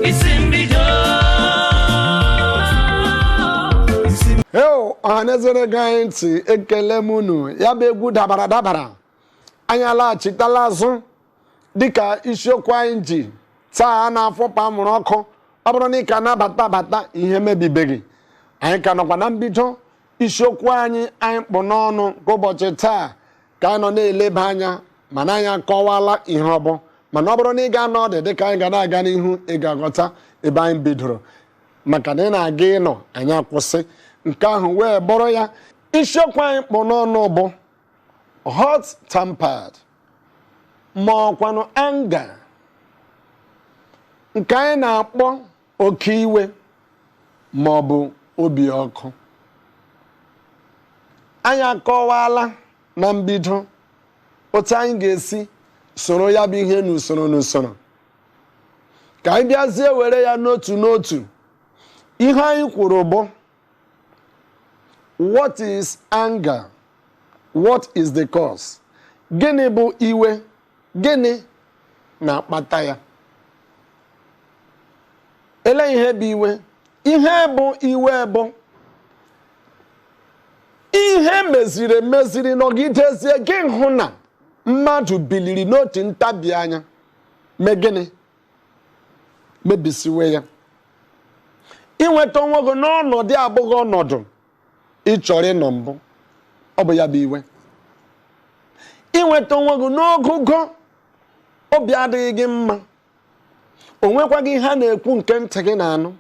Isi mbido. Eo, ọhaneze na-ege anyị ntị, ekele m unu. Ya bụ egwu dabara dabara. Anyị alaghachitala azụ dịka isiokwu anyị ji taa a na-afọpa mụrụ ọkụ. Ọ bụrụ na ị ka na-abata abata, ihe mebibeghị. Anyị ka nọkwa na mbido isiokwu anyị anyị kpụ n'ọnụ ka ụbọchị taa ka anyị nọ na-eleba anya, mana anyị akọwala ihe ọ bụ. Mana ọ bụrụ na ị ga-anọ ọdụ dịka anyị ga na-aga n'ihu, ị ga-aghọta ebe anyị bidoro, maka na ị na-aga ịnọ anyị akwụsị nke ahụ wee bụrụ ya. Isiokwu anyị kpụ n'ọnụ bụ hot tempered ma ọkwanụ anger, nke anyị na-akpọ oke iwe ma ọ bụ obi ọkụ. Anyị akọwala na mbido otu anyị ga-esi soro ya bụ ihe n'usoro n'usoro, ka anyị bịazie were ya n'otu n'otu. Ihe anyị kwuru bụ: what is anger? What is the cause? Gịnị bụ iwe? Gịnị na-akpata ya? Ele ihe bụ iwe? Ihe bụ iwe bụ ihe meziri emeziri nọgidezie, gị hụ na mmadụ biliri n'otu ntabi anya mee gịnị? Mebisiwe ya. Inweta onwe gị n'ọnọdụ abụghị ọnọdụ ị chọrọ ịnọ mbụ, ọ bụ ya bụ iwe. Inweta onwe gị n'ogugo obi adịghị gị mma, o nwekwaghị ihe a na-ekwu nke ntị gị na-anụ,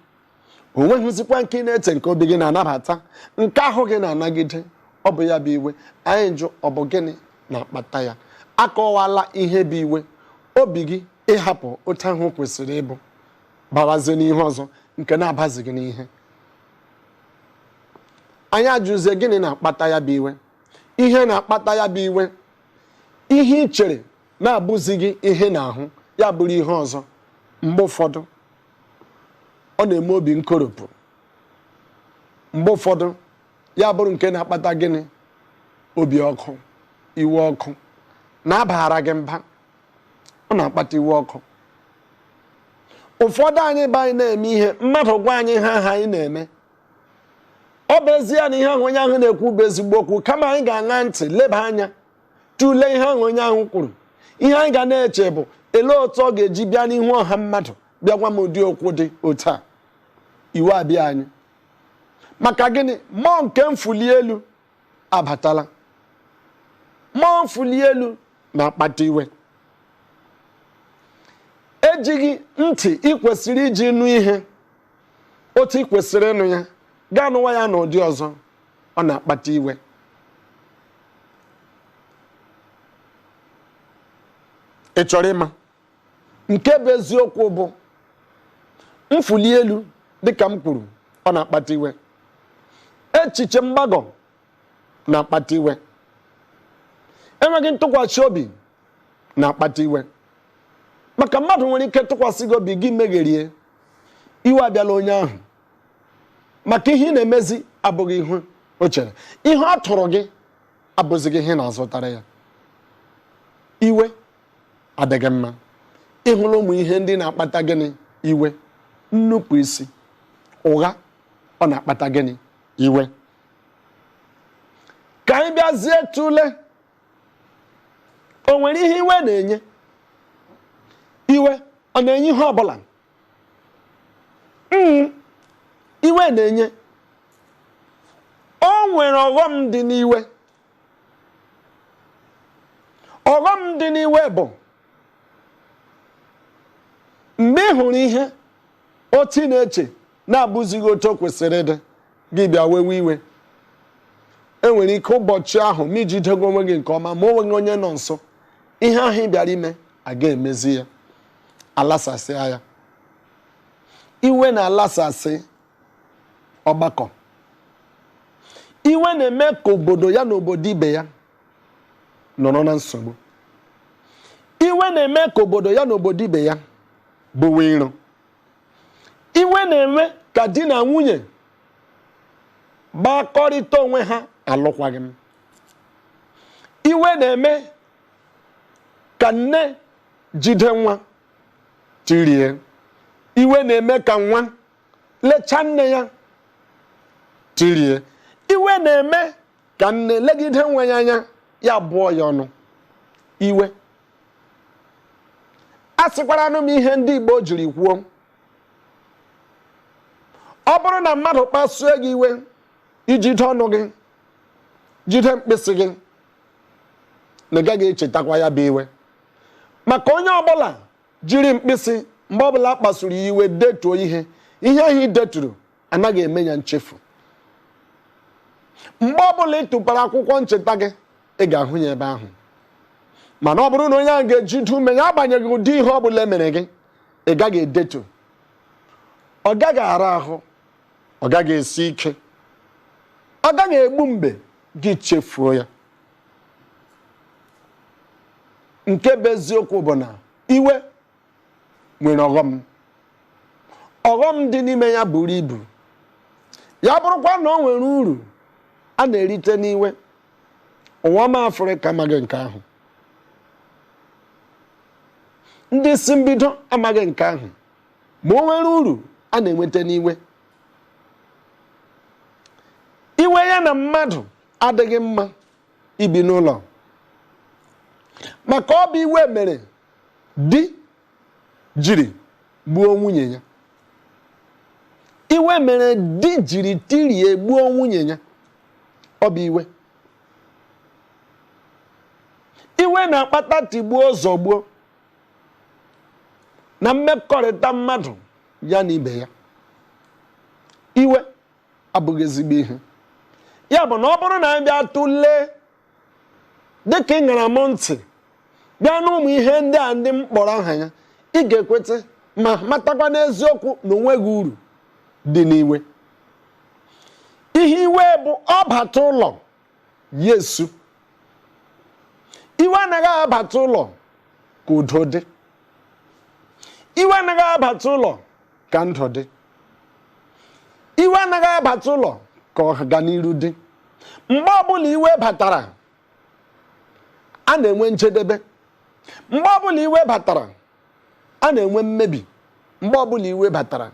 o nweghịzikwa nke ị na-eche nke obi gị na-anabata, nke ahụ gị na-anagide, ọ bụ ya bụ iwe. Anyị jụ, ọ bụ gịnị na-akpata ya? Akọwala ihe bụ iwe. Obi gị ịhapụ otu ahụ kwesịrị ịbụ, bawazie n'ihe ọzọ nke na-abazighị n'ihe. Anyị ajụzie, gịnị na-akpata ya bụ iwe? Ihe na-akpata ya bụ iwe, ihe ị chere na-abụzighị ihe na-ahụ ya bụrụ ihe ọzọ. Mgbe ụfọdụ ọ na-eme obi nkoropụ, mgbe ụfọdụ ya bụrụ nke na-akpata gịnị? Obi ọkụ, iwe ọkụ na-abaghara gị mba, ọ na-akpata iwe ọkụ. Ụfọdụ anyị bụ anyị na-eme ihe, mmadụ gwa anyị ihe ahụ anyị na-eme, ọ bụ ezie na ihe ahụ onye ahụ na-ekwu bụ ezigbo okwu, kama anyị ga-aṅa ntị, leba anya, tụlee ihe ahụ onye ahụ kwuru, ihe anyị ga na-eche bụ elee otu ọ ga-eji bịa n'ihu ọha mmadụ bịa gwa m ụdị okwu dị otu a. Iwe abịa anyị. Maka gịnị? Mmụọ nke mfuli elu abatala. Mmụọ mfuli elu na-akpata iwe. Ejighị ntị ị kwesịrị iji nụ ihe otu ị kwesịrị ịnụ ya, gaa nụwa ya n'ụdị ọzọ, ọ na-akpata iwe. Ị chọrọ ịma nke bụ eziokwu? Bụ mfuli elu, dịka m kwuru, ọ na-akpata iwe. Echiche mgbagọ na-akpata iwe. Enweghị ntụkwasị obi na-akpata iwe, maka mmadụ nwere ike tụkwasị gị obi, gị megherie, iwe abịala onye ahụ, maka ihe ị na-emezi abụghị ihe o chere, ihe ọ tụrụ gị abụzighị ihe na-azụtara ya. Iwe adịghị mma. Ịhụla ụmụ ihe ndị na-akpata gịnị? Iwe. Nnupụ isi, ụgha, ọ na-akpata gịnị? Iwe. Ka anyị bịazie tụle, o nwere ihe iwe na-enye? Iwe ọ na-enye ihe ọbụla? Iwe na-enye. O nwere ọghọm dị n'iwe. Ọghọm dị n'iwe bụ mgbe ị hụrụ ihe otu ị na-eche na-abụzighị otu o kwesịrị ịdị, gị bịa wewe iwe. Enwere ike ụbọchị ahụ ma ijidego onwe gị nke ọma, ma o nweghị onye nọ nso, ihe ahụ ị bịara ime aga emezi ya, alasasịa ya. Iwe na-alasasị ọgbakọ. Iwe na-eme ka obodo ya na obodo ibe ya nọrọ na nsogbu. Iwe na-eme ka obodo ya na obodo ibe ya bụwe iro. Iwe na-eme ka di na nwunye gbakọrịta onwe ha alụkwaghị m. Iwe na-eme ka nne jide nwa tirie. Iwe na-eme ka nwa lechaa nne ya tirie. Iwe na-eme ka nne legide nwa ya anya, ya bụọ ya ọnụ. Iwe. A sịkwaranụ m ihe ndị Igbo jiri kwuo, ọ bụrụ na mmadụ kpasuo gị iwe, ijide ọnụ gị, jide mkpịsị gị, na ị gaghị echetakwa ya bụ iwe. Maka onye ọbụla jiri mkpịsị mgbe ọbụla kpasuru ya iwe detuo ihe, ihe ahụ i deturu anaghị eme ya nchefu. Mgbe ọbụla ị tụpara akwụkwọ ncheta gị, ị ga-ahụ ya ebe ahụ. Mana ọ bụrụ na onye ahụ ga-ejide ume ya, agbanyeghị ụdị ihe ọbụla emere gị, ị gaghị edetu, ọ gaghị ara ahụ, ọ gaghị esi ike, ọ gaghị egbu mgbe gị chefuo ya. Nke bụ eziokwu bụ na iwe nwere ọghọm. Ọghọm dị n'ime ya buru ibu. Ya bụrụkwa na o nwere uru a na-erite n'iwe, ụwa ọma Afrịka amaghị nke ahụ, ndị isi mbido amaghị nke ahụ, ma o nwere uru a na-enweta n'iwe. Iwe ya na mmadụ adịghị mma ibi n'ụlọ, maka ọ bụ iwe mere di jiri gbuo nwunye ya. Iwe mere di jiri tirie gbuo nwunye ya. Ọ bụ iwe. Iwe na-akpata tigbuo zọgbuo na mmekọrịta mmadụ ya na ibe ya. Iwe abụghị ezigbo ihe. Ya bụ na ọ bụrụ na anyị bịa tụlee, dịka ị ṅara m ntị bịa n'ụmụ ihe ndị a ndị m kpọrọ aha ya, ị ga-ekweta ma matakwa n'eziokwu na o nweghị uru dị n'iwe. Ihe iwe bụ ọ bata ụlọ ya esu. Iwe anaghị abata ụlọ ka udo dị. Iwe anaghị abata ụlọ ka ndụ dị. Iwe anaghị abata ụlọ ka ọganiru dị. Mgbe ọbụla iwe batara, a na-enwe njedebe. Mgbe ọbụla iwe batara, a na-enwe mmebi. Mgbe ọbụla iwe batara,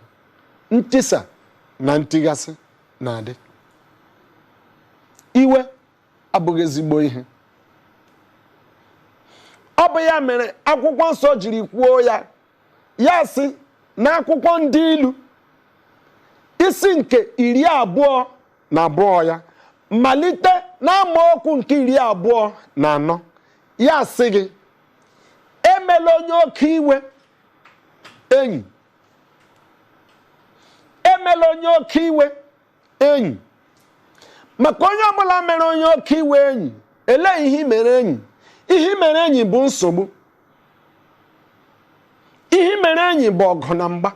ntisa na ntigasị na-adị. Iwe abụghị ezigbo ihe. Ọ bụ ya mere akwụkwọ nsọ jiri kwuo ya, ya sị n'akwụkwọ ndị ilu isi nke 22 ya, malite n'amaokwu nke 24, ya sị gị, emela onye oke iwe enyi, emela onye oke iwe enyi. Maka onye ọbụla mere onye oke iwe enyi, elee ihe i mere enyi? Ihe i mere enyi bụ nsogbu. Ihe i mere enyi bụ ọgụ na mgba.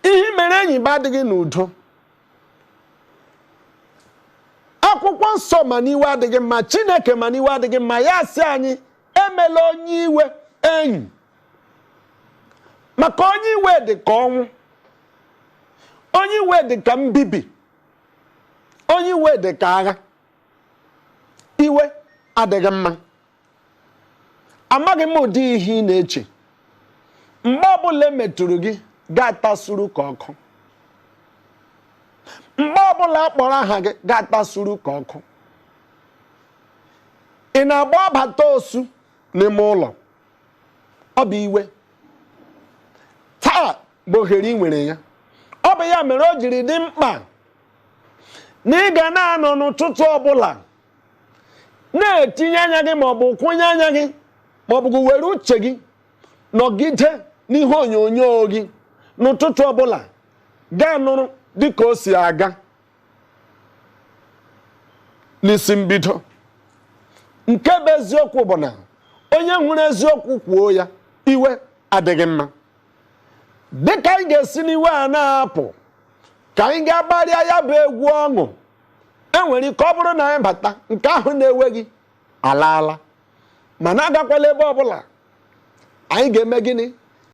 Ihe i mere enyi bụ adịghị n'udo. Akwụkwọ nsọ ma n'iwe adịghị mma, Chineke ma n'iwe adịghị mma, ya sị anyị emela onye iwe enyi. Maka onye iwe dị ka ọnwụ, onye iwe dị ka mbibi, onye iwe dị ka agha. Iwe adịghị mma. Amaghị m ụdị ihe ị na-eche. Mgbe ọbụla emetụrụ gị, ga-atasuru ka ọkụ. Mgbe ọbụla a kpọrọ aha gị, ga-atasuru ka ọkụ. Ị na-agba ọbata osu n'ime ụlọ, ọ bụ iwe. Taa bụ ohere ị nwere ya. Ọ bụ ya mere o jiri dị mkpa na ị ga na-anọ n'ụtụtụ ọbụla na-etinye anya gị maọbụ kwụnye anya gị maọbụ gị were uche gị nọgide n'ihe onyonyo gị n'ụtụtụ ọbụla, gaa nụrụ dịka o si aga n'isi mbido. Nke bụ eziokwu bụ na onye hụrụ eziokwu kwuo ya, iwe adịghị mma. Dịka anyị ga-esi n'iwe a na-apụ, ka anyị ga-agbarịa ya bụ egwu ọṅụ. Enwere ike ọ bụrụ na anyị bata, nke ahụ na-ewe gị alaala, mana agakwala ebe ọbụla. Anyị ga-eme gịnị?